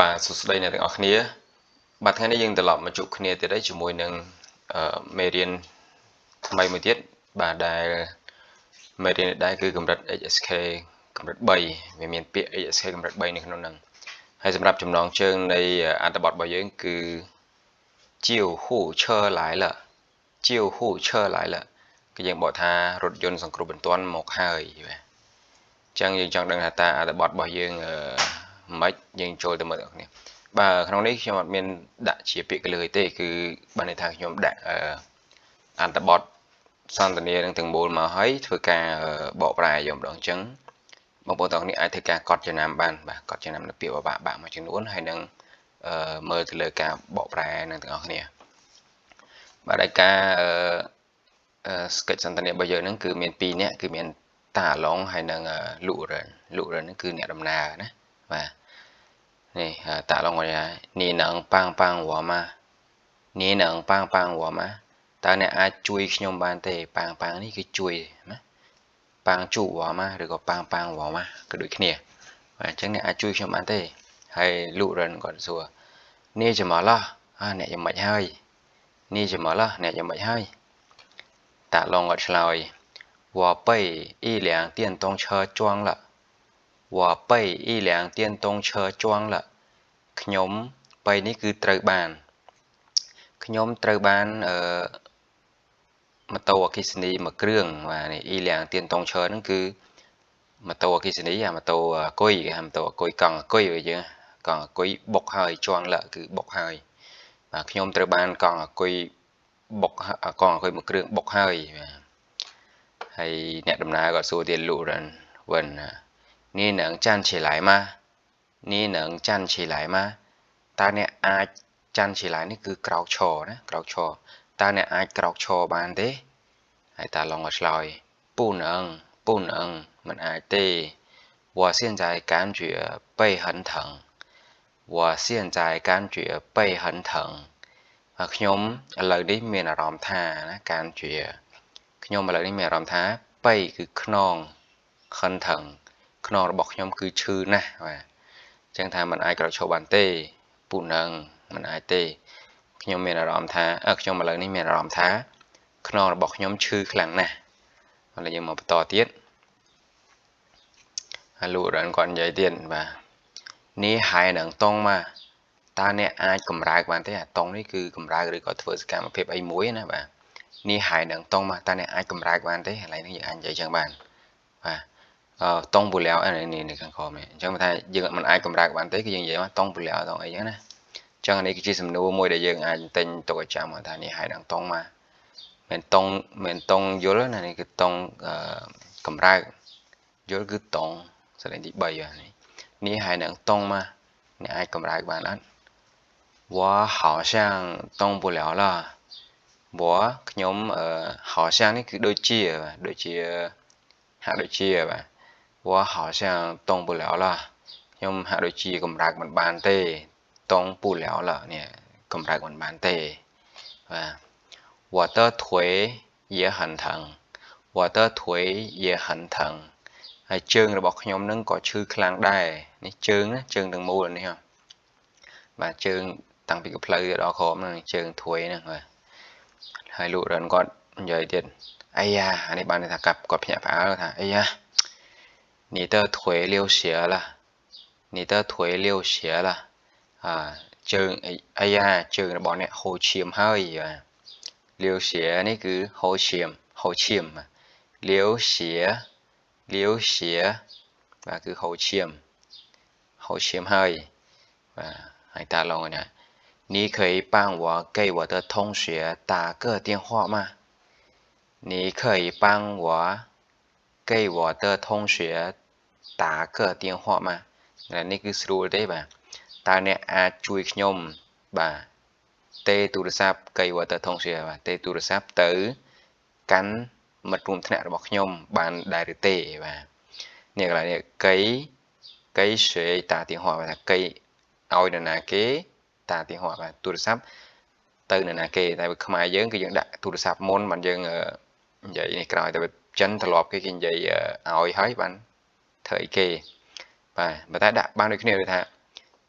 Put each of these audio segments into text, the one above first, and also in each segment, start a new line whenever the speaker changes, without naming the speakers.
បាទសួស្តីអ្នកទាំងអស់គ្នាបាទថ្ងៃនេះយើងត្រឡប់មកជួបគ្នាទៀតហើយជាមួយនឹងមេរៀនថ្មីមួយទៀតបាទដែលមេរៀននេះដែរគឺកម្រិត HSK កម្រិត3វាមានពាក្យ HSK កម្រិត3នៅក្នុងហ្នឹងហើយសម្រាប់ចំណងជើងនៃអត្ថបទរបស់យើងគឺ救護車來了救護車來了គឺយើងបកថារថយន្តសង្គ្រោះបន្ទាន់មកហើយបាទអញ្ចឹងយើងចង់ដឹងថាតើអត្ថបទរបស់យើងមិនយើងចូលទៅមើលទាំងគ្នាបាទក្នុងនេះខ្ញុំអត់មានដាក់ជាពាក្យគន្លឹះទេគឺបានន័យថាខ្ញុំដាក់អត្ថបទសន្ទនានឹងទាំងមូលមកហើយធ្វើការបកប្រែយកម្ដងអញ្ចឹងបងប្អូនទាំងនេះអាចធ្វើការកត់ចំណាំបានបាទកត់ចំណាំនៅពាក្យបាក់បាក់មួយចំនួនហើយនឹងមើលទៅលើការបកប្រែនឹងទាំងអស់គ្នាបាទហើយការអឺ sketch សន្ទនារបស់យើងហ្នឹងគឺមាន2នាក់គឺមានតាឡុងហើយនិងលូរិនលូរិនហ្នឹងគឺអ្នកដំណើរណាបាទនេះតាឡុងគាត់ថា你能帮帮我吗你能帮帮我吗តើអ្នកអាចជួយខ្ញុំបានទេ帮帮នេះគឺជួយណា帮助我吗ឬក៏帮帮我吗ក៏ដូចគ្នាបាទអញ្ចឹងអ្នកអាចជួយខ្ញុំបានទេហើយលូរិនគាត់សួរ你怎么了អាអ្នកយ៉ាងម៉េចហើយ你怎么了អ្នកយ៉ាងម៉េចហើយតាឡុងគាត់ឆ្លើយ我被一辆电动车撞了我被一辆电动车撞了ខ្ញុំបីនេះគឺត្រូវបានខ្ញុំត្រូវបានអឺម៉ូតូអគ្គិសនីមួយគ្រឿងបាទនេះ一辆电动车ហ្នឹងគឺម៉ូតូអគ្គិសនីអាម៉ូតូអាគុយគេហៅម៉ូតូអាគុយកង់អាគុយវិញយើងកង់អាគុយបុកហើយជាន់លគឺបុកហើយបាទខ្ញុំត្រូវបានកង់អាគុយបុកកង់អាគុយមួយគ្រឿងបុកហើយបាទហើយអ្នកដំណើរក៏សួរទៀត路人问你能站起来吗你能站起来吗តើអ្នកអាច站起来នេះគឺក្រោកឈរណាក្រោកឈរតើអ្នកអាចក្រោកឈរបានទេហើយតាឡុងក៏ឆ្លើយ不能不能មិនអាចទេ我现在感觉背很疼我现在感觉背很疼ខ្ញុំឥឡូវនេះមានអារម្មណ៍ថាណា感觉ខ្ញុំឥឡូវនេះមានអារម្មណ៍ថា背គឺខ្នង很疼ខ្នងរបស់ខ្ញុំគឺឈឺណាស់បាទអញ្ចឹងថាมันអាចក្រោកឈរបានទេ不能មិនអាចទេខ្ញុំមានអារម្មណ៍ថាខ្ញុំឥឡូវនេះមានអារម្មណ៍ថាខ្នងរបស់ខ្ញុំឈឺខ្លាំងណាស់ឥឡូវយើងមកបន្តទៀតហើយលក់រនគាត់និយាយទៀតបាទ你还能动吗តើអ្នកអាចកម្រើកបានទេអាតុងនេះគឺកម្រើកឬក៏ធ្វើសកម្មភាពអីមួយណាបាទ你还能动吗តើអ្នកអាចកម្រើកបានទេឥឡូវនេះយើងអាចនិយាយចឹងបានបាទអឺ动不了នេះនៅខាងក្រោមនេះអញ្ចឹងបើថាយើងមិនអាចកម្រើកបានទេគឺយើងនិយាយមក动不了តងអីចឹងណាអញ្ចឹងនេះគឺជាសំណួរមួយដែលយើងអាចទិញទុកឲ្យចាំថា你还能动吗មិនតងមិនតងយល់ណានេះគឺតងកម្រើកយល់គឺតងសលេងទី3បាទនេះ你还能动吗អ្នកអាចកម្រើកបានអត់我好像动不了了我ខ្ញុំ好像នេះគឺដូចជាបាទដូចជាហាក់ដូចជាបាទ我好像动不了了ខ្ញុំហាក់ដូចជាកម្រើកមិនបានទេ动不了了នេះកម្រើកមិនបានទេបាទ我的腿也很疼我的腿也很疼ហើយជើងរបស់ខ្ញុំនឹងក៏ឈឺខ្លាំងដែរនេះជើងណាជើងទាំងមូលនេះហ៎បាទជើងតាំងពីកផ្លូវទៅដល់ក្រោមហ្នឹងជើងធួយហ្នឹងបាទហើយលក់រិនគាត់និយាយទៀតអាយ៉ាអានេះបានន័យថាកាប់គាត់ភ្ញាក់ផ្អើលថាអាយ៉ា你的腿流血了你的腿流血了អាជើងអាយ៉ាជើងរបស់អ្នកហូរឈាមហើយបាទ流血នេះគឺហូរឈាមហូរឈាម流血流血បាទគឺហូរឈាមហូរឈាមហើយបាទហើយតាឡងណា你可以帮我给我的同学打个电话吗？你可以帮我给我的同学打个电话吗នេះគឺស្រួលទេបាទតើអ្នកអាចជួយខ្ញុំបាទទេទូរស័ព្ទ给我的同学បាទទេទូរស័ព្ទទៅកាន់មិត្តរួមថ្នាក់របស់ខ្ញុំបានដែរឬទេបាទនេះកន្លែងនេះ给给谁打电话បាទថា给ឲ្យនរណាគេ打電話បាទទូរស័ព្ទទៅនរណាគេតែខ្មែរយើងគឺយើងដាក់ទូរស័ព្ទមុនបានយើងនិយាយនេះក្រោយតែចិនត្រឡប់គេគេនិយាយឲ្យហើយបានធ្វើអីគេបាទបើតែដាក់បានដូចគ្នាគឺថា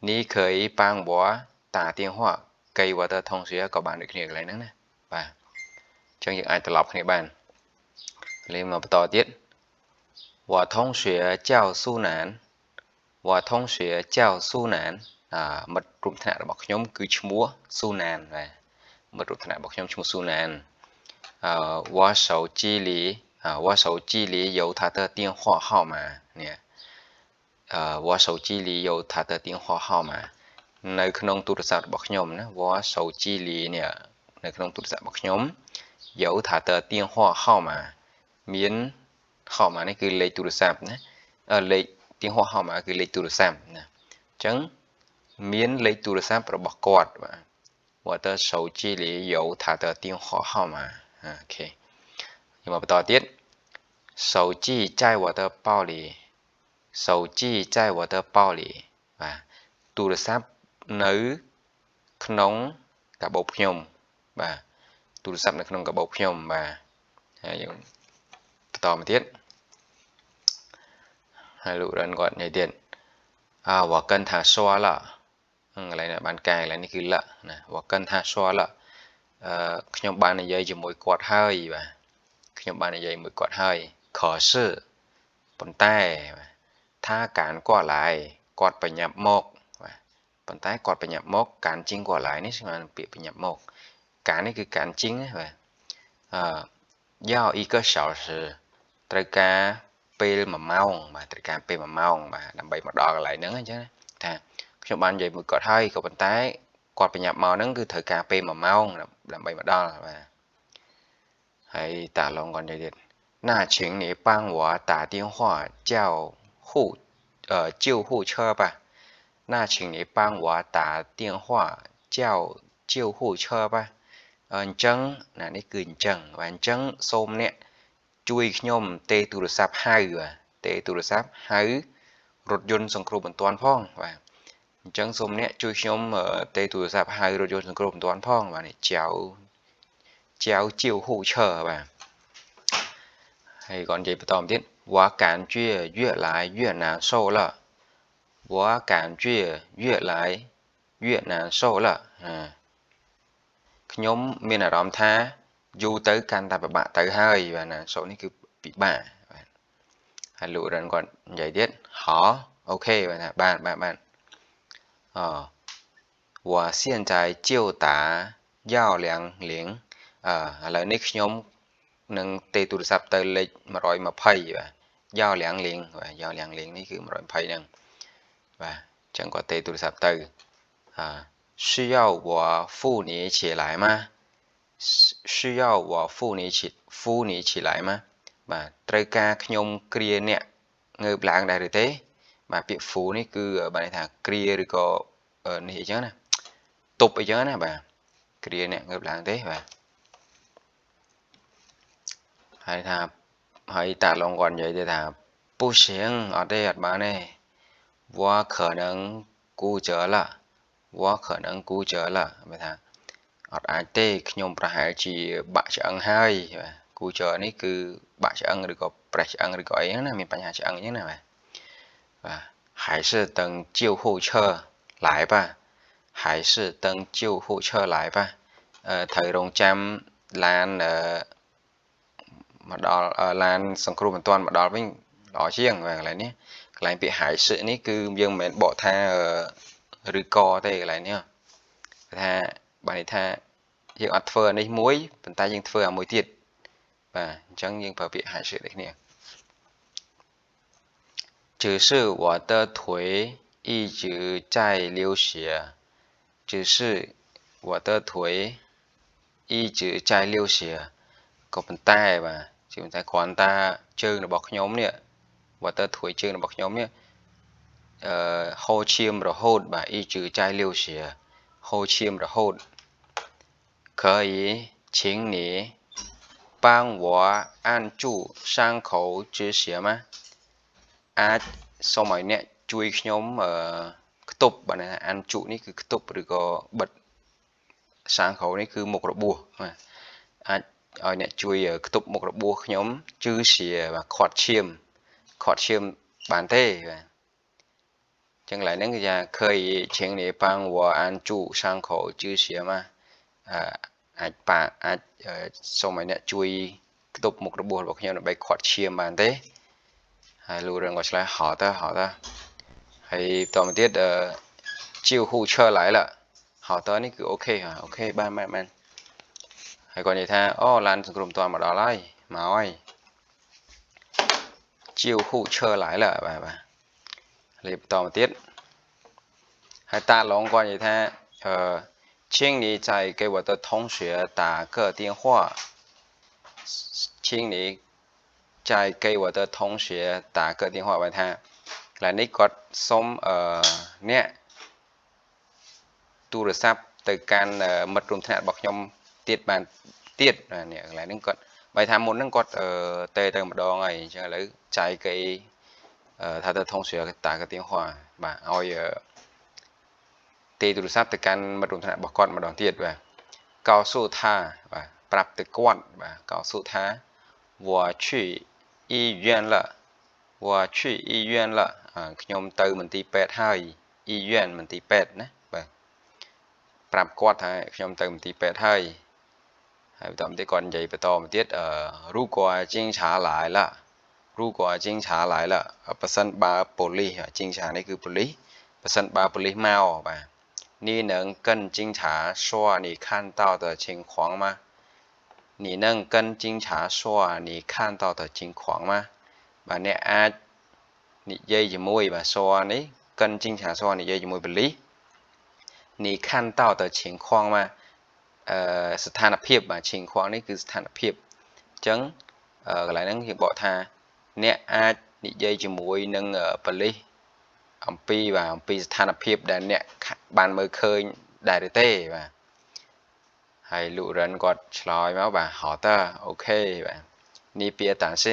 你可以帮我打电话给我的同学 ក៏បានដូចគ្នាកន្លែងហ្នឹងណាបាទអញ្ចឹងយើងអាចត្រឡប់គ្នាបានលេមកបន្តទៀត我同学叫苏南我同学叫苏南អាមិត្តរួមថ្នាក់របស់ខ្ញុំគឺឈ្មោះស៊ូណានបាទមិត្តរួមថ្នាក់របស់ខ្ញុំឈ្មោះស៊ូណានអឺ我手机里啊我手机里有他的电话号码នេះអឺ我手机里有他的电话号码នៅក្នុងទូរស័ព្ទរបស់ខ្ញុំណា我手机里នេះនៅក្នុងទូរស័ព្ទរបស់ខ្ញុំ有他的电话号码មាន号码នេះគឺលេខទូរស័ព្ទណាលេខ電話號碼គឺលេខទូរស័ព្ទណាអញ្ចឹងមានលេខទូរស័ព្ទរបស់គាត់បាទ我的手机里有他的电话号码 OK យើងមកបន្តទៀត手机在我的包里手机在我的包里បាទទូរស័ព្ទនៅក្នុងកាបូបខ្ញុំបាទទូរស័ព្ទនៅក្នុងកាបូបខ្ញុំបាទហើយយើងបន្តមកទៀតហើយលោករនគាត់និយាយទៀតអា我跟他说了កន្លែងនេះបានកែកន្លែងនេះគឺ了ណា我跟他说了អឺខ្ញុំបាននិយាយជាមួយគាត់ហើយបាទខ្ញុំបាននិយាយមួយគាត់ហើយ可是ប៉ុន្តែ他赶过来គាត់ប្រញាប់មកបាទប៉ុន្តែគាត់ប្រញាប់មក赶紧过来នេះស្មើនឹងពាក្យប្រញាប់មក赶នេះគឺ赶紧បាទអឺ要一个小时ត្រូវការពេល1ម៉ោងបាទត្រូវការពេល1ម៉ោងបាទដើម្បីមកដល់កន្លែងហ្នឹងអញ្ចឹងថាខ្ញុំបាននិយាយមួយគាត់ហើយក៏ប៉ុន្តែគាត់ប្រញាប់មកហ្នឹងគឺត្រូវការពេល1ម៉ោងដើម្បីមកដល់បាទហើយតាឡងគាត់និយាយទៀត那请你帮我打电话叫护救护车吧那请你帮我打电话叫救护车吧អញ្ចឹងណានេះគឺអញ្ចឹងបាទអញ្ចឹងសូមអ្នកជួយខ្ញុំទេទូរស័ព្ទហៅបាទទេទូរស័ព្ទហៅរថយន្តសង្គ្រោះបន្ទាន់ផងបាទអញ្ចឹងសូមអ្នកជួយខ្ញុំទេទូរស័ព្ទហៅរថយន្តសង្គ្រោះបន្ទាន់ផងបាទនេះចៅចៅជាវហ៊ូឈើបាទហើយគាត់និយាយបន្តទៀត我感觉越来越难受了我感觉越来越难受了ខ្ញុំមានអារម្មណ៍ថាយូរទៅកាន់តែពិបាកទៅហើយបាទណាសូនេះគឺពិបាកបាទហើយលោករនគាត់និយាយទៀត好 OK បាទថាបានបាទបានអ我现在就打120អឺឥឡូវនេះខ្ញុំនឹងទេទូរស័ព្ទទៅលេខ120បាទ幺两零បាទ幺两零នេះគឺ120ហ្នឹងបាទអញ្ចឹងគាត់ទេទូរស័ព្ទទៅអា需要我扶你起来吗需要我扶你起来吗បាទត្រូវការខ្ញុំគ្រាអ្នកងើបឡើងដែរឬទេបាទពាក្យ 扶នេះគឺបានន័យថាគ្រាឬក៏នេះអញ្ចឹងណាទប់អីចឹងណាបាទគ្រាអ្នកងើបឡើងទេបាទហើយថាហើយតាឡងគាត់និយាយទៅថា不行អត់ទេអត់បានទេ我可能骨折了我可能骨折了មានថាអត់អាចទេខ្ញុំប្រហែលជាបាក់ឆ្អឹងហើយបាទគូចរនេះគឺបាក់ឆ្អឹងឬក៏ប្រេះឆ្អឹងឬក៏អីហ្នឹងណាមានបញ្ហាឆ្អឹងអញ្ចឹងណាបាទបាទ还是等救护车来吧还是等救护车来吧ត្រូវរងចាំឡានមកដល់ឡានសង្គ្រោះបន្ទាន់មកដល់វិញល្អជាងបាទកន្លែងនេះកន្លែងពាក្យ还是នេះគឺយើងមិនមែនបកថាឬកទេកន្លែងនេះថាបានន័យថាយើងអត់ធ្វើអានេះមួយប៉ុន្តែយើងធ្វើអាមួយទៀតបាទអញ្ចឹងយើងប្រើពាក្យ还是ដូចគ្នា只是我的腿一直在流血只是我的腿一直在流血ក៏ប៉ុន្តែបាទជាប៉ុន្តែគ្រាន់តែជើងរបស់ខ្ញុំនេះ我的腿ជើងរបស់ខ្ញុំនេះអឺហូរឈាមរហូតបាទ一直在流血ហូរឈាមរហូត可以请你帮我按住伤口止血吗អាចសូមឲ្យអ្នកជួយខ្ញុំអឺខ្ទប់បាទណា按住នេះគឺខ្ទប់ឬក៏បិទ伤口នេះគឺមុខរបួសបាទអាចឲ្យអ្នកជួយខ្ទប់មុខរបួសខ្ញុំជឺជាបាទខាត់ឈាមខាត់ឈាមបានទេបាទ ចឹងកន្លែងហ្នឹងគឺថា可以请你帮我按住伤口止血吗អឺអាចប៉ាអាចសូមឲ្យអ្នកជួយខ្ទប់មុខរបួសរបស់ខ្ញុំដើម្បីខាត់ឈាមបានទេហើយលូរឿងក៏ឆ្លើយ好的好的ហើយបន្តមកទៀតអឺ救护车来了好的នេះគឺ OK OK បានបានបានហើយគាត់និយាយថាអូឡានសង្គ្រោះបន្ទាន់មកដល់ហើយមកហើយ救护车来了បាទបាទលេបន្តមកទៀតហើយតាឡងគាត់និយាយថាអឺ请你再给我的同学打个电话。请你再给我的同学打个电话 បាទថាកន្លែងនេះគាត់សុំអឺអ្នកទូរស័ព្ទទៅកាន់មិត្តរួមថ្នាក់របស់ខ្ញុំទៀតបានទៀតនេះកន្លែងហ្នឹងគាត់បើថាមុនហ្នឹងគាត់ទេទៅម្ដងហើយអញ្ចឹងឥឡូវ再给他的同学打个电话បាទឲ្យទេទូរស័ព្ទទៅកាន់មិត្តរួមថ្នាក់របស់គាត់ម្ដងទៀតបាទ告诉他បាទប្រាប់ទៅគាត់បាទ告诉他我去医院了我去医院了ខ្ញុំទៅមន្ទីរពេទ្យហើយ医院មន្ទីរពេទ្យណាបាទប្រាប់គាត់ថាខ្ញុំទៅមន្ទីរពេទ្យហើយហើយបន្តមកទៀតគាត់និយាយបន្តមកទៀតអឺ如果警察来了如果警察来了ប្រសិនបើប៉ូលីស警察នេះគឺប៉ូលីសប្រសិនបើប៉ូលីសមកបាទ你能跟警察说你看到的情况吗？你能跟警察说你看到的情况吗បាទអ្នកអាចនិយាយជាមួយបាទ说នេះ跟警察说និយាយជាមួយប៉ូលីស你看到的情况吗អឺស្ថានភាពបាទ情况នេះគឺស្ថានភាពអញ្ចឹងកន្លែងហ្នឹងគេបកថាអ្នកអាចនិយាយជាមួយនឹងប៉ូលីសអំពីបាទអំពីស្ថានភាពដែលអ្នកបានមើលឃើញដែរឬទេបាទហើយលូរិនគាត់ឆ្លើយមកបាទ好的 OK បាទ你别担心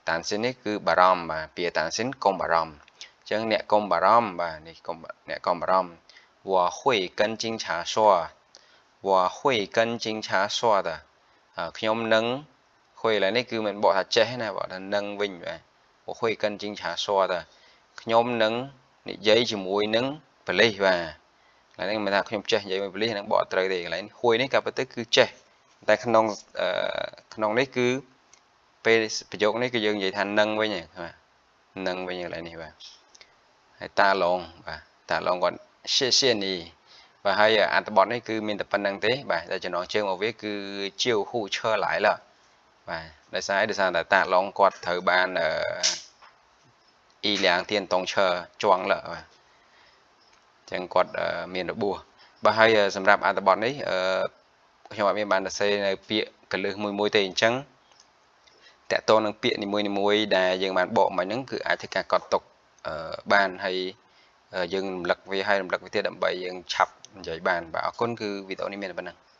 担心នេះគឺបារម្ភបាទ别担心កុំបារម្ភអញ្ចឹងអ្នកកុំបារម្ភបាទនេះកុំអ្នកកុំបារម្ភ我会跟警察说我会跟警察说的ខ្ញុំនឹង会ឡើយនេះគឺមិនបកថាចេះណាបកថានឹងវិញបាទ我会跟警察说的ខ្ញុំនឹងនិយាយជាមួយនឹងប៉ូលីសបាទកន្លែងនេះមិនថាខ្ញុំចេះនិយាយមួយប៉ូលីសហ្នឹងបកត្រូវទេកន្លែង会នេះក៏ពិតទៅគឺចេះតែក្នុងក្នុងនេះគឺពេលប្រយោគនេះគឺយើងនិយាយថានឹងវិញបាទនឹងវិញកន្លែងនេះបាទហើយតាឡងបាទតាឡងគាត់谢谢你បាទហើយអត្ថបទនេះគឺមានតែប៉ុណ្្នឹងទេបាទតែចំណងជើងរបស់វាគឺ救护车来了បាទដោយសារដោយសារតែតាឡងគាត់ត្រូវបានអឺ一辆电动车撞了បាទចឹងគាត់មានរបួសបាទហើយសម្រាប់អត្ថបទនេះអឺខ្ញុំអត់មានបានសរសេរនៅពាក្យកលឹះមួយមួយទេអញ្ចឹងតកតងនឹងពាក្យនីមួយៗដែលយើងបានបកមកហ្នឹងគឺអាចធ្វើការកត់ទុកបានហើយយើងរំលឹកវាហើយរំលឹកវាទៀតដើម្បីយើងឆាប់និយាយបានបាទអរគុណគឺវីដេអូនេះមានតែប៉ុណ្្នឹង។